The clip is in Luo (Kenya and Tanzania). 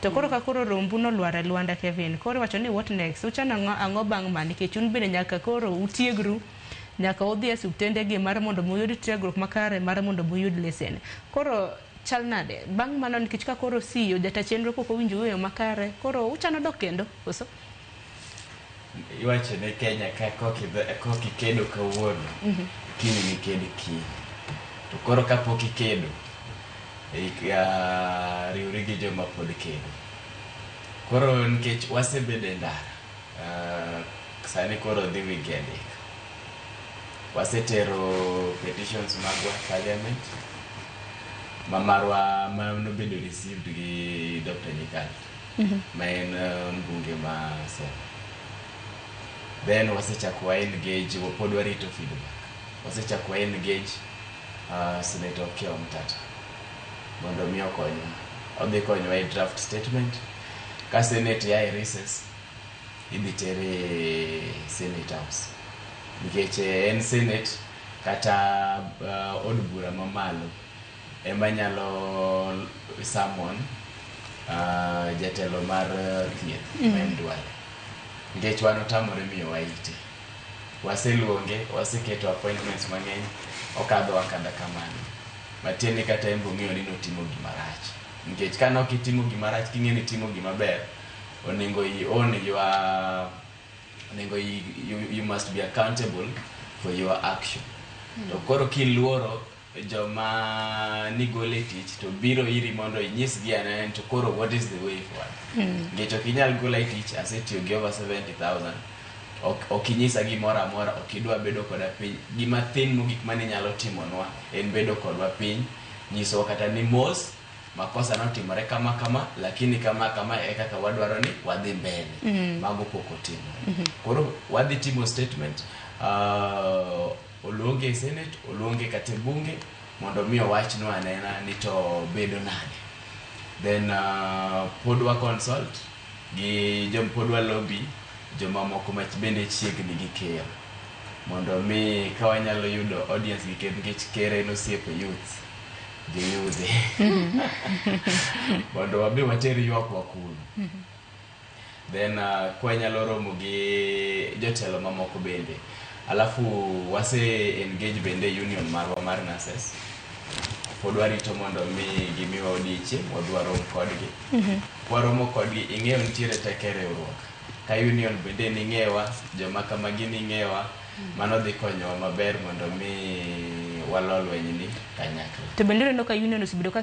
To koro ka koro rombu nolwar e lwanda Kevin, koro iwacho ni what next? Uchano ang'o bang' ma nikech un bende nyaka koro utiegru nyaka udhi e osiptende gi mar mondo muyud tiegruok makare mar mondo muyud lesen. Koro chal nade bang' mano nikech ka koro CEO jata chenro pok owinjo wuoyo makare koro uchano dok kendo koso? Iwacho ni Kenya ka kok ikedo kawuono, kiny niked kiny. To koro kapok ikedo, riwri gi joma pod kedo. Koro nikech wasebedo e ndara, sani koro dhi wige 3. Wasetero petitions magwa parliament, ma marwa ma nobedo received gi Dr. Nyikal, ma en mbunge ma Seme. Then wasechako wa engage, pod warito feedback. Wasechako wa engage Senator Okiya Omtatah mondo mi okonywa. Odhi konyowa e draft statement. Ka Senate ya e recess, idhi tere Senate House. Nikech en Senate kata od bura mamalo ema nyalo summon jatelo mar thieth ma en Duale. Nikech wan otamore miyowa ite. Waseluonge, waseketo appointments mang'eny, okadho akadha kamano. Matiende kata en be ong'eyo ni notimo gima rach. Nikech ka nok itimo gima rach king'e ni itimo gima ber, onego i own your onego you must be accountable for your action. To koro kiluoro joma nigole tich to biro iri mondo inyisgi anena to koro what is the way forward. Nikech ok inyal gola e tich, asetiyo gi over 70,000. Ok inyisa gimoro amora, ok idwa bedo koda piny. Gima thin mogik mane inyalo timonwa en bedo kodwa piny, nyisowa kata ni mos, makosa notimore kama kama, lakini kama kama e kaka wadwaro ni wadhi mbele. Mago pok otimore. Koro wadhi timo statement, oluonge e Senate, oluonge kata e bunge mondo mi owachnwa anena ni to bedo nade. Then pod wa consult gi jom pod wa lobby jomamoko ma bende chiegni gi ker mondo mi ka wanyalo yudo audience gi ker nikech ker en osiepe youth joyudhe mondo wabe water ywakwa kuno. Then kwanyalo romo gi jotelo mamoko bende. Alafu wase engage bende union marwa mar nurses. Pod warito mondo mi gimiwa odiechieng' wadhi warom kodgi. Waromo kodgi ing'eyo nitiere teko e riwruok. Ka union bende ning'ewa, joma kamagi ning'ewa, mano dhi konyowa maber mondo mi walo lweny ni kanyakla. To bende ineno ka union osebedo ka